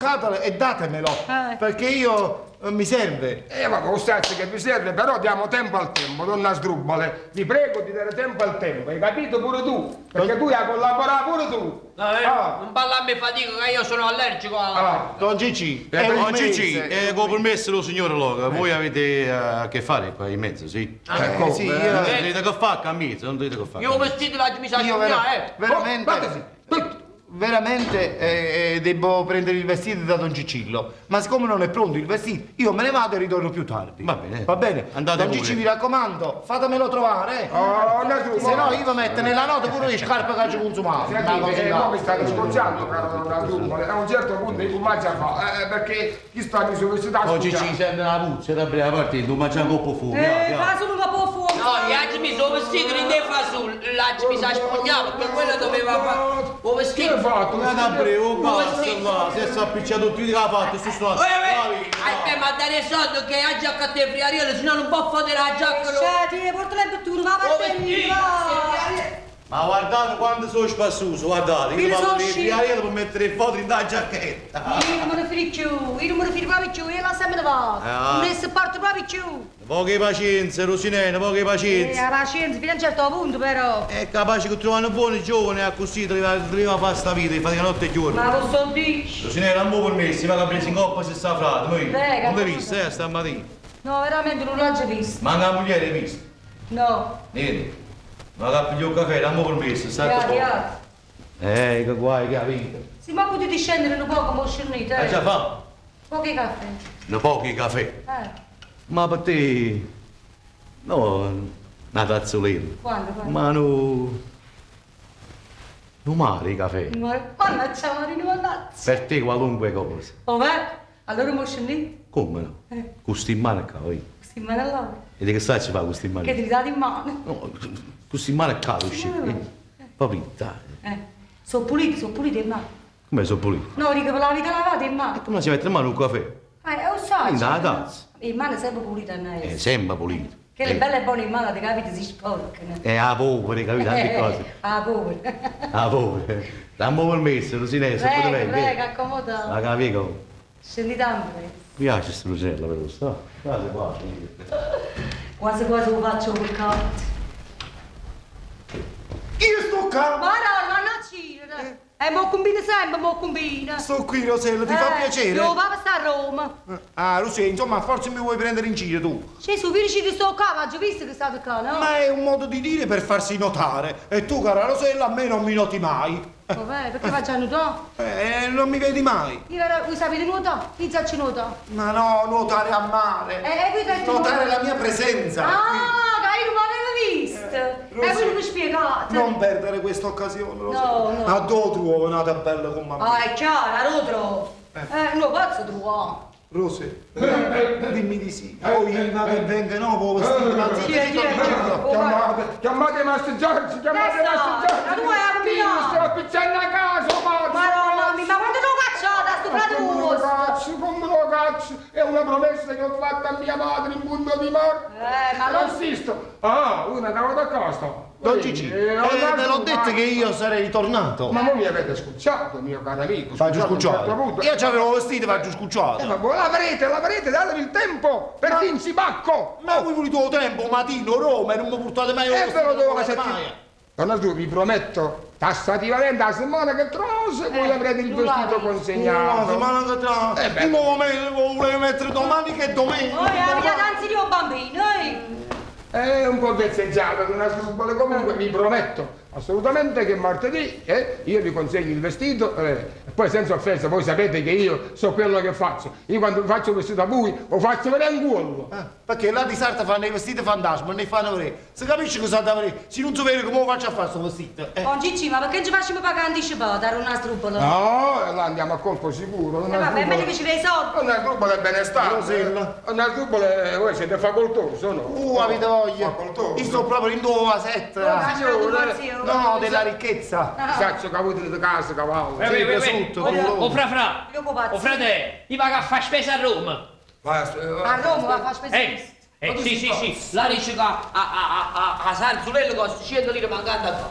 Catalo e datemelo, Eh. perché io mi serve. Eh, vabbè, 'o saccio che vi serve, però diamo tempo al tempo, donna Asdrubale. Vi prego di dare tempo al tempo, hai capito pure tu? Perché tu hai a collaborare pure tu. No, eh, Ah. non parlarmi fatica che io sono allergico alla... Ah. Don Gigi, è un Oh, Gigi, mese. con permesso del signor Loca, voi avete a che fare qua in mezzo, sì? Ecco, sì, Non io, avete che fare a mezzo, non avete che fare. Io ho vestito la mi sa io vera- eh. veramente, Oh, vattesi, tutto. veramente devo prendere il vestito da Don Cicillo, ma siccome non è pronto il vestito, io me ne vado e ritorno più tardi. Va bene. Va bene. Andate Don pure. Gigi, vi raccomando, fatemelo trovare. eh. Oh, donna Asdrubale. Se no io vi metto nella nota pure le scarpe che ci consumavo. Una Sentite, cosa eh, là. mo mi state scocciando, caro donna Asdrubale. A un certo punto io comincio a fare, perché chi sta mi sono vestito a Oh, Gigi, scocciare. sente una puzza, da prima partita, tu mangi un coppo fumo. Fa solo un po' fuoco. No, gli altri mi sono vestiti, non ne fa su, l'altro mi sa spogliare perché quello doveva fare... O Che vestito... hai fatto? Andate a breve, oh, basta, va, si è appicciato tutti che ha fatto, su sto. Uè, uè, aspetta, ma dare soldi che la giacca a te friariello, se no non può fare la giacca... no. Cioè, ti porta la pittura, va O a te, vestito, va. Ma guardate quanto sono spassoso, guardate, io Io vado sono nei scemo. friariello per mettere il foto in da giacchetta. Io non me ne fido più, io non me ne fido proprio più, io la sempre vado. Ah. Non ne sopporto proprio più. Poca pazienza, Rosinena, poca pazienza. La pazienza, fino a un certo punto però. È capace che trovano buoni giovani e così te li va a fare sta vita, li fate notte e giorno. Ma lo so dire. Rosinena, non mi permesso, va a presa in coppa se sta frate, noi. Prego. Non l'hai vista, stamattina. No, veramente non l'ho già visto. Manca la moglie, l'hai vista? No. Niente. Ma che piglio il caffè, dammi permesso, state Grazie, poco. grazie. Che guai, che vita. Sì, ma potete scendere un poco, mo scendete, Hai eh. già fatto? Pochi caffè. Un pochi caffè. Ma per te... No, una tazzolina. Quando, quando? Ma no... Non male i caffè. Mannaggia, Marino, mannaggia. Per te qualunque cosa. Oh, beh, allora mo scendete? Come no? Con sti in mano qua, io. Questi in mano là. E di che stai ci fa con sti in mano? Che ti date in mano? No, con sti in mano qua, uscì. Proprio, dai. Sono puliti, sono puliti in mano. Come sono pulito? No, dico, ve l'avete lavata in mano. Come si mette in mano un caffè? Lo sai. In la tazza. In mano è sempre pulita, non è? È sempre pulito. Che le belle e buone in mano, ti capite, si sporcano. È la polvere, capito? Tante cose. La polvere. La polvere. Dammi permesso, Rosinella, se Prego, potete venire. prego, accomoda. La capico. Scendi tanto, eh. Mi piace sta Rosinella, però, sta. Quasi quasi. Quasi quasi lo faccio per cazzo. Io sto qua. Ma no, ma non ci. Mo combina sempre, mo combina. Sto qui, Rosella, ti fa piacere? Io papà sta a Roma. Ah, Rosella, insomma, forse mi vuoi prendere in giro tu. Sì, su, vieni che sto qua, ma ho visto che state qua, no? Ma è un modo di dire per farsi notare. E tu, cara Rosella, a me non mi noti mai. Vabbè, perché faccio a nuotare? Non mi vedi mai. Io ero, voi sapete nuotare? Io già ci nuoto. Ma no, nuotare a mare. Voi dite Notare la mia presenza. Ah, che io non l'avevo visto. Rosy, E voi non mi spiegate. Non perdere questa occasione, Rosella. No, no. A dove trovo una tabella con mamma? Ah, è chiaro, lo trovo. No, posso trovare. Rosy, dimmi di sì. Poi io vado e venga, no, può vestire, ma Chi è, chi è? Oh, Chiamate, chiamate Master Giorgio, chiamate Che Master sta? Giorgio. Ma tu hai Chi mi combinato? sta appicciando a casa, pazzo? Madonna mia, ma quando te lo cacciate, sto frate Come lo vostro? caccio, come lo caccio? È una promessa che ho fatto a mia madre in punto di morte. Ma non lo- assisto. Ah, una cavolo da costa. Don Gigi, ve l'ho detto che io sarei ritornato. Ma voi mi avete scucciato, mio caro amico. Faccio scucciato a un scucciato. certo punto. Io c'avevo vestito, faccio scucciato. Ma voi l'avrete, l'avrete, datevi il tempo per l'insibacco. Ma voi volete il tempo, mattino, Roma, e non mi portate mai un E ve lo do la mai. settimana. Donna Su, vi prometto tassativamente la settimana che trovo, voi avrete il non vestito l'avete. No, consegnato. settimana che tra. Eh beh. Il momento lo volevo mettere domani che è domenica. Oh, avete anzi io bambino, eh. È un po' vezzeggiato, donna Sdrubale, comunque vi prometto assolutamente che martedì io vi consegno il vestito e poi senza offesa, voi sapete che io so quello che faccio. Io quando faccio il vestito a voi lo faccio vedere in culo. Ah, perché là di sarta fanno i vestiti fantasma, ne fanno vedere. Se capisci cosa da vedere? Se non si vede come lo faccio a fare questo vestito? Con Gigi, ma perché ci facciamo pagare anticipato, dare una strubola? No, e là andiamo a colpo sicuro. Eh, vabbè, è meglio che ci dai i soldi. Donna Sdrubale è benestante. Rosella. Donna Sdrubale, voi siete facoltoso, no? Avete voglia. Facoltoso. Io sto proprio in due vasetta. No, signore. No, della ricchezza. Saccio che avete di casa, cavallo. Sì, Uè, uè, uè, prosciutto, uè. colore. Oh, fra fra, Io pazzo. oh frate, io vado a fare spesa a Roma. Vai, A Roma va a fare spesa. Sì, sì, sì, la dice che a Sarzulello costa 100 lire mancando qua.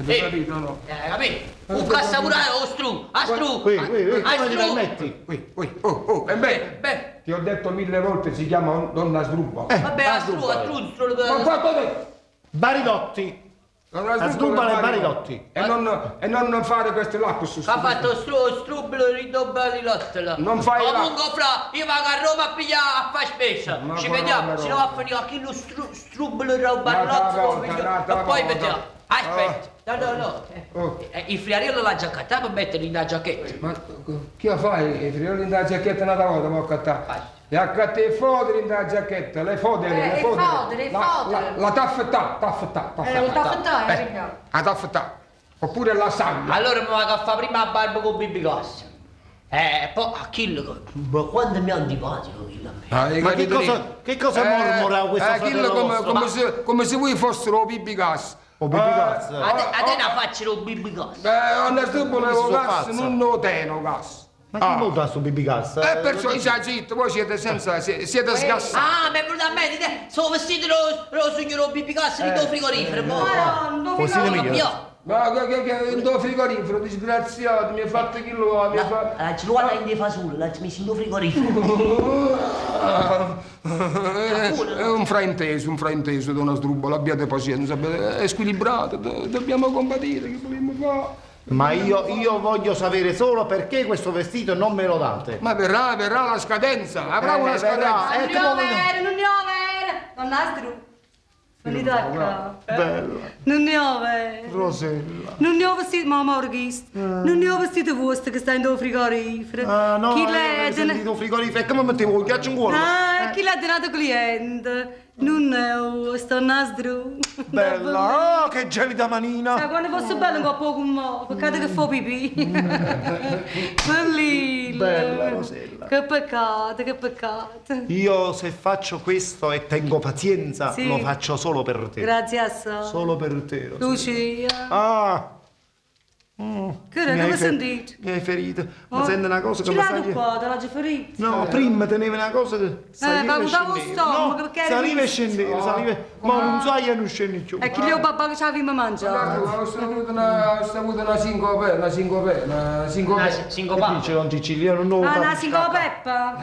Avete capito o no? Capito? Un cassapurare o stru, a stru, Qui, qui, qui, a come ti stru. permetti? Ui, ui, oh, oh, e beh, Beh, ti ho detto mille volte si chiama donna Sdrubba. vabbè, a stru, a stru, stru, Ma qua dove? Barilotti. Donna Asdrubale e e Barilotti. E non fare questi lapsus. Ha fatto stru, strublo, ridobba rilottolo. Non fai la- Comunque, fra, io vado a Roma a pigliare a fare spesa. Ma Ci guarda, vediamo, però. se no va a finire a chi lo strublo roba Un'altra rilottolo. volta, un'altra E poi volta. vediamo. Aspetta, no, no, no. Oh. Il friariello l'ha già accattato per metterlo in la giacchetta. Ma chi lo fai? I frioli in da giacchetta una volta, mo accattà. E accatta i foderi in da giacchetta, le fodere, le Le fodere. fodere, le La- fodere. La, la taffetà, taffetà, taffetà. La taffetà, figlio. La taffetà. Oppure la saglia. Allora mi vado a fare prima la barba con Bibi Gas. E poi a chi ma quando mi è antipatico quello a me. Ah, hai Ma che capito cosa, niente? che cosa mormora questo quello fratello come, vostro? come se, come se voi fossero Bibi Gas. O Bibi Gas? A te, a te una faccia lo Bibi Gas. Beh, onestamente Questo volevo gas, pazzo. non lo tengo gas. Ma chi vota su Bibi Gas? E perciò io zitto, voi siete senza, siete sgassati. Ah, mi è venuto a me, dite, sono vestito lo, lo signor Bibi Gas lì do frigorifero. mo. Madonna, Così figlio. ne Io, Ma che, che, che, do frigorifero, disgraziato, mi ha fatto chi lo mi ha fatto... la ci guarda in fasullo, la ci messo in frigorifero. È un frainteso, un frainteso, donna Sdrubbola, abbiate pazienza, è squilibrato, dobbiamo combattere, che vogliamo fare? Ma io voglio sapere solo perché questo vestito non me lo date. Ma verrà, verrà la scadenza, avrà una verrà. scadenza. Non ne ho come voglio- vero, non ne ho vero. Donna Astru. Venite qua. Bella, Non ne ho vero. Rosella. Non ne ho vestito, mamma orghista. Non ne ho vestito vostro che sta in frigorifero. Ah, no, Chi io l'è? ho sentito un frigorifero, come mettevo il ghiaccio in cuore? Ah, chi l'ha donato cliente? Non è vostro, nastro. Bella, ah, che gelida Cioè, manina. quando fosse bello un po' con me, peccato che fa pipì. Bellino. Bella, Rosella. Che peccato, che peccato. Io se faccio questo e tengo pazienza, Sì. lo faccio solo per te. Grazie a sé. Solo per te, Rosella. Lucia. Ah. Che era, Mi come hai sentite? Mi hai ferito. Ma senti una cosa che Ce mi l'ha sa tu qua, te l'ha già ferito. No, prima teneva una cosa che saliva ma e usavo scendeva. stomaco, No, perché era saliva e visto. scendeva, saliva. Ma non sai e non scendi più. E chi gli ho babà che ci aveva mangiato? Ho avuto una, ho avuto una sincope, una sincope, una sincope. Una Che sincopata. dice Don Cicillo? Io non lo Ah, una capisco. sincopeppa?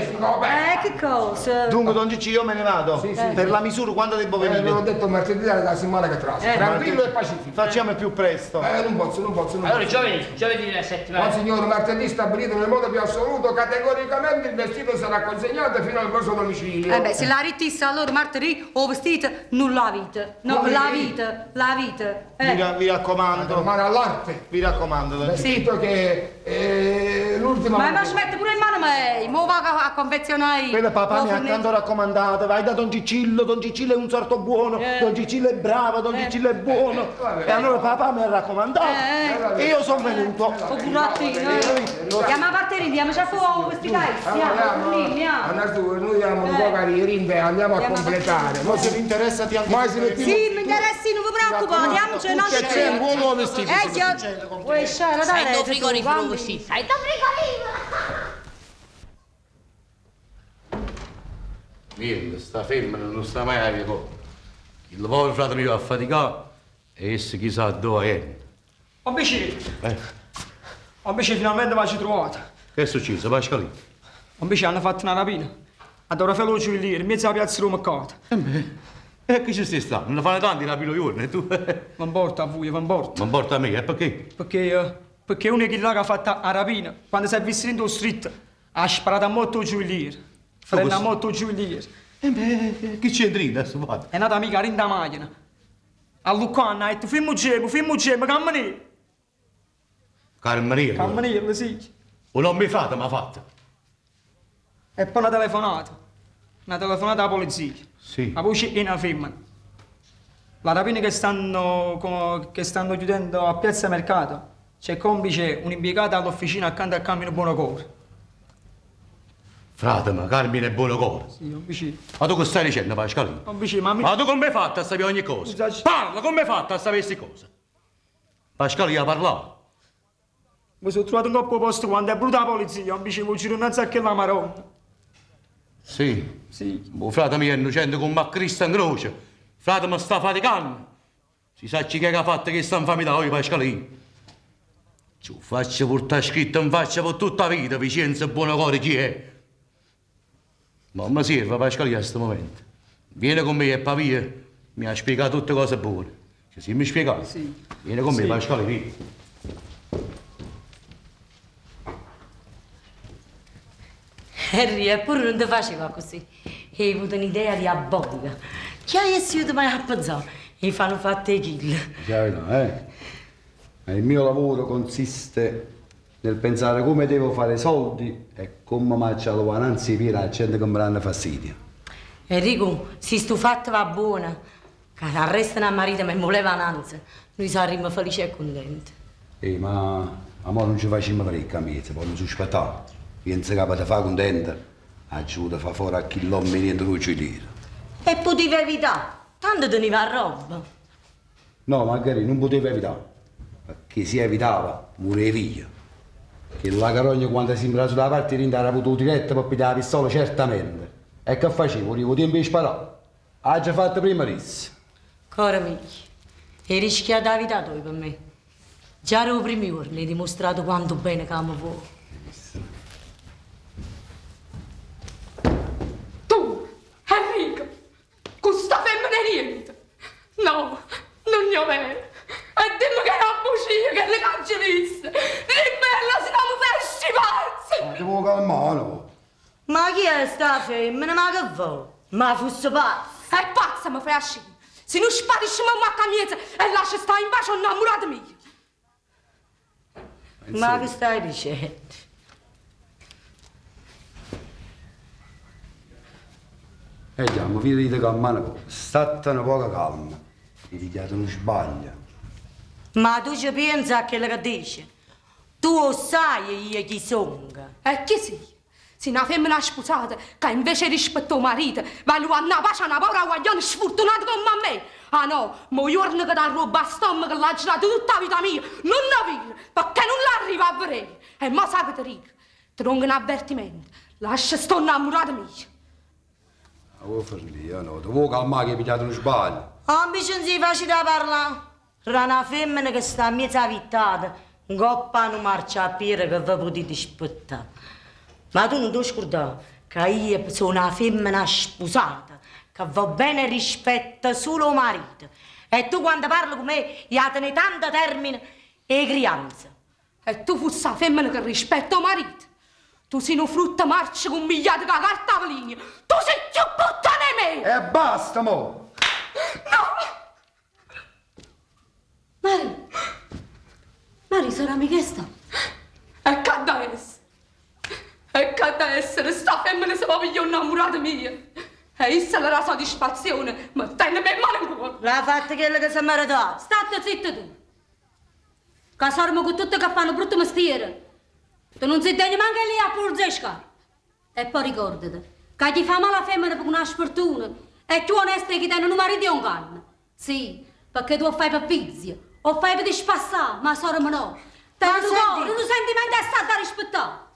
Sincope. Che cosa? Dunque, Don Cicillo, io me ne vado. Sì, sì. Per la misura, quando devo Ve l'ho venire? detto martedì della settimana che trasa. Tranquillo e pacifico. Facciamo più presto. Non posso, non posso, non Allora posso. giovedì, giovedì la settimana. No, signore, martedì stabilito nel modo più assoluto, categoricamente il vestito sarà consegnato fino al vostro domicilio. Eh beh, se la rittissa allora martedì ho vestito, non la vita. No, Come? la vita, la vita. Mi raccomando. Mano all'arte. Mi raccomando, Don Cicillo. Vestito che è l'ultima. Ma ma ci mette pure in mano me, mo vado a confezionare io. Quella papà Mo mi ha fornito. tanto raccomandato, vai da Don Cicillo, Don Cicillo è un sarto buono, Don Cicillo è bravo, Don Cicillo è buono. Vabbè. E allora papà mi ha raccomandato e io sono venuto. O burattino. Andiamo a partire, andiamo a fuoco questi testi, andiamo, andiamo. Allora, noi andiamo un po' cari e andiamo a completare. Ma se vi interessa ti anche Ma se mettiamo- Sì, mi interessi, non vi preoccupate, andiamoci, non Che c'è un uomo vestito. Eh, vuoi sciare, Sai dai, do frigorifero così, sai do frigorifero. Niente, sta femmina non sta mai a via. Il povero frate mio a faticare e esse chissà dove è. Invece, Eh, invece finalmente mi ci trovato. che è successo, Pasqualino? Invece hanno fatto una rapina. A Don Raffaele Giulieri, in mezzo alla piazza Roma Mercato. E che ci stai stando? Ne fanno tanti rapino giorno e tu? Ma importa a voi, ma importa. Ma importa a me, e perché? Perché, perché uno che là che ha fatto la rapina, quando si è visto dentro street, ha sparato a morto Giulieri. Frena a morto Giulieri. E beh, che c'entri adesso fatto? È nata amica rinda macchina. A Lucana ha detto, fermo gemo, fermo gemo, camminello. Carmenino. Camminello, sì. O non mi frate, m'ha fatto. E poi una telefonata. Una telefonata alla polizia. Sì. La voce è una femmina. La rapina che stanno chiudendo a Piazza Mercato, c'è complice un impiegato all'officina accanto al Carmine Buonocore. Frate, ma Carmine è buono Sì, non vicino. Ma tu che stai dicendo, Pasqualino? Non vicino, ma mi... Ma tu come hai fatto a sapere ogni cosa? Scusa, Parla, come hai fatto a sapere queste cose? Pasquale ha parlato. Mi sono trovato un coppo posto quando è brutta la polizia, non vicino, giro in mezzo a che la maronna. Sì. Sì. Oh, frate mio è innocente come a Cristo in croce. Frate mi sta faticando. Si saccio chi è che ha fatto chesta 'nfamità, oi Pascalì. Ce 'o faccio purtà scritto 'nfaccia pe tutta 'a vita, Vicienzo Buonocore chi è. Mo me serve Pascalì a sto momento. Viene con me e pa via mi ha spiegato tutte cose buone. Ce simme spiegati? Sì. Viene con me Sì. Pascalì, vieni. Erri, eppure nun te faceva accussì. Hê avuto n'idea diabolica. Chi avesse juto mai a penzà 'e fa nu fatto 'e chillo? Dice 'a verità, eh? Ma il mio lavoro consiste nel pensare come devo fare soldi e comme m'aggia luvà 'a nanz 'e piede 'a gente che me danno fastidio. Enrico, si stu fatto va buono, ca arrestano a maritemo e m' 'o leva 'a nanze, nuje sarrimmo felice e cuntente. Eh, ma ma mo nun ce facimmo verè ccà mmiez, ponno suspettà. Pienze ca pe te fa cuntenta aggio avuto fa fora a chill'ommo 'e niente doje lire. E putive evità, tanto tenive 'a rrobba. No, Margherì, nun putevo evità, pecché si evitavo, murevo io. Chella carogna quando simme trasuto 'a parte 'e dinto ha araputo 'o tiretto pe piglià 'a pistola certamente. E che facevo, 'o devo 'o tiempo 'e sparà? Aggio fatto primma d'isso. Core mio, hê rischiato 'a vita toja pe me. Già d' 'o primmo juorno hê dimostrato quanto bene ca me vuò. Tu, Enrico, cu sta femmena 'e niente! No, nun è overo! E dimme che è na bucia chello c'aggio visto! Dimmelo si no me fai ascì pazza! Ma te vuò calmà o no? Ma chi è sta femmena? Ma che vò? Ma fusse pazza? E pazza me fai ascì! Si nun sparisce mammà 'a ccà mmiezzo e lascia sta in pace 'o nnammurato mio! Ma che stai dicendo? E jammo, vide 'e te calmà nu poco. Statte nu poco calma. Hê pigliato nu sbaglio. Ma tu ce pienze a chello che dice? Tu 'o ssaje io chi songo. E chi si'? Si' na femmena spusata ca invece 'e rispettà 'o marito va luvanno 'a pace a na povera guagliona sfurtunata comm' a me! Ah no, ma 'o juorno ca t'arruobbe 'a stommaco ll'aggio dato tutta 'a vita mia, nun 'o vire, pecché nun l'arrivo a veré! E mo sa che te dico? Te dongo n'avvertimento, lascia sta 'o nnammurato mio! A vuò fernì o no? Te vuò calmà che 'e pigliato nu sbaglio? On Vicenzì facite 'a parlà Ra na femmena che sta mmiez' 'a vittata 'ncopp' a nu marciapiede che ve putite spettà. Ma tu nun t' 'o scurdà ca io so' na femmena spusata che vò bene e rispetta sulo 'o marito e tu quando parle cu me 'i 'a tenè tanta termine 'e crianza. E tu fusse 'a femmena che rispetta 'o marito? Tu si' nu frutto marcio cummigliato cu 'a carta 'avelina! Tu si' cchiù puttana 'e me! E basta mo! No! Mari, Mari, sora mia che sta? E c'adda essere? E c'adda essere? Sta femmena se vo piglià 'o 'nnammurato mio! E isso le dà soddisfazione, mettenneme 'e mmane 'ncuollo! L'ha fatto chello che se meritava! Statte zitta tu! Ca sorema cu tutto che fa nu brutto mestiere, tu nun si degna manco 'e le i' a pulzà 'e scarpe. E poi ricordate ca chi fa male 'a femmena pe' una sfortuna è cchiù onesto 'e chi tene nu marito e 'o 'nganna. Sì, pecché tu 'o fai pe' vizio, 'o fai pe' te spassà, ma sorema no. Tene Ma nu senti- core, nu sentimento e s'ha da rispettà.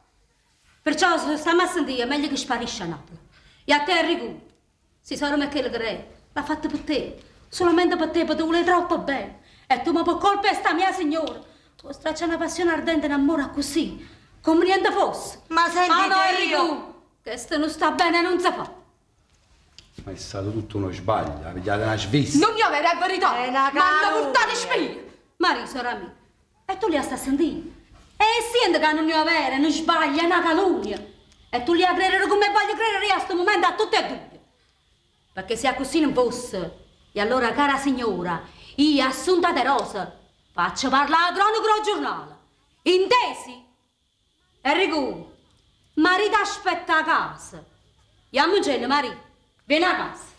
Perciò stamme a sentì, è meglio che sparisce a Napoli. E a te Enrico, si sorema è chello che è, l'ha fatto pe' te, sulamente pe' te, pe' te vulè troppo bene. E tu mo pe' colpa 'e sta mia signora, tu straccia na passione ardente, n'ammore accussì, comme niente fosse. Ma sentite, Ah no, io- Enrico, chesto nun sta bene e nun se fa. Ma è stato tutto uno sbaglio, ha pigliato na svista. Nun è overo, è verità! È na M'hanno purtato 'e calunnia. spie! Marì, sora mia, e tu l'hê 'a sta a sentì. E siente ca nun è overo, nu sbaglio, è na calunnia. E tu l'hê 'a credere comme voglio credere io a stu mumento a tutte e duje. Pecché si accussì nun fosse, e allora, cara signora, io, Assunta De Rosa, faccio parlà 'a cronaca d' 'o giurnale. Intesi? Enrico, marito aspetta 'a casa. Jammoncenne, Marì, viene 'a casa.